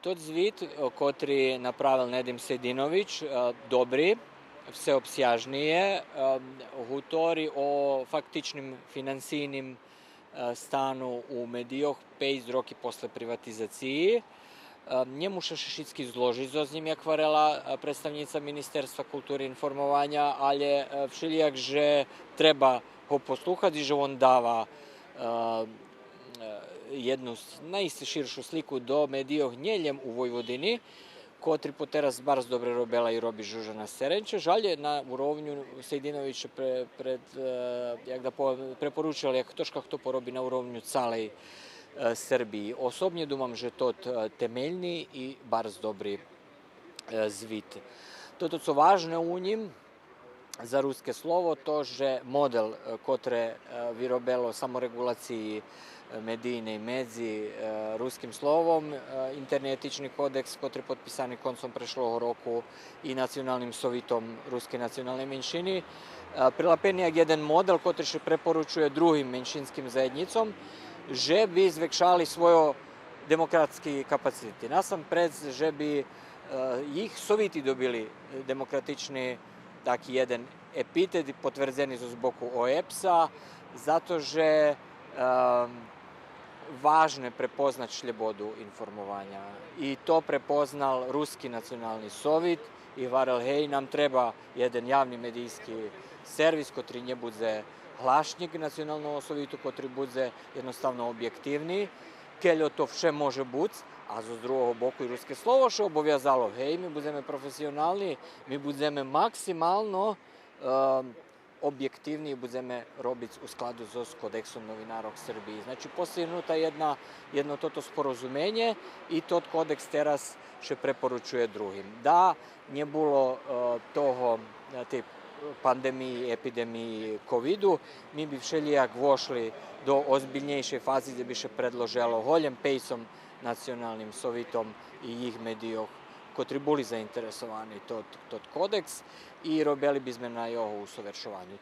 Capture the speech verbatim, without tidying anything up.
Тот звит, е, котри направел Недим Сейдинович, е, добри, всеобсяжни є, е, гутори о фактичним финансийним, е, стану у медийох пейц роки после приватизациї. Е, нє муша ше шицки зложиц зоз нїм, як гварела, е, представнїца Министерства култури и информованя, алє, е, вшелїяк же треба го послухац и же вон дава, е, е, єдну с-, наисце ширшу слику до медийох нє лєм у Войводини, котри потераз барз добре робела и роби Жужана Серенча. Жаль, на уровню Сейдинович пре-, пред-, е, як да повем, препоручел як хтошка хто пороби на уровню цалей, е, Сербиї. Особнє думам же тот, е, темельни и барз добри, е, звит. Тото цо важне у нїм, за Руске слово, то же модел, е, котре, е, виробело саморегулациї, е, медийней медзи, е, Руским словом, е, интерни етични кодекс, котри подписани концом прешлого року и Националним совитом рускей националней меншини, е, прилапени як єден модел котри ше препоручує другим меншинским заєднїцом, же би звекшали свойо демократски капацитети. Насампредз же би, е, їх совити добили демократични таки єден епитет потвердзени зоз боку ОЕБС-а, зато же, е, важне препознац шлєбоду информованя. И то препознал Руски национални совит и гварел: гей, нам треба єден явни медийски сервис котри нє будзе глашнїк Националного совиту, котри будзе єдноставно обєктивни, кельо то вше може буц, а зоз другого боку и Руске слово ше обовязало: гей, ми будземе професионални, ми будземе максимално, е, обєктивни и будземе робиц у складу зоз Кодексом новинарох Сербиї. Значи, постигнута єдна, єдно тото спорозуменє и тот кодекс тераз ше препоручує другим. Да нє було, е, того, е, тей пандемиї, епидемиї ковиду, ми би вшелїяк вошли до озбильнєйшей фази, дзе би ше предложело голєм пейцом Националним совитом и їх медийох, котри були заинтересовани тот, тот кодекс, и робели би зме на його усовершованю.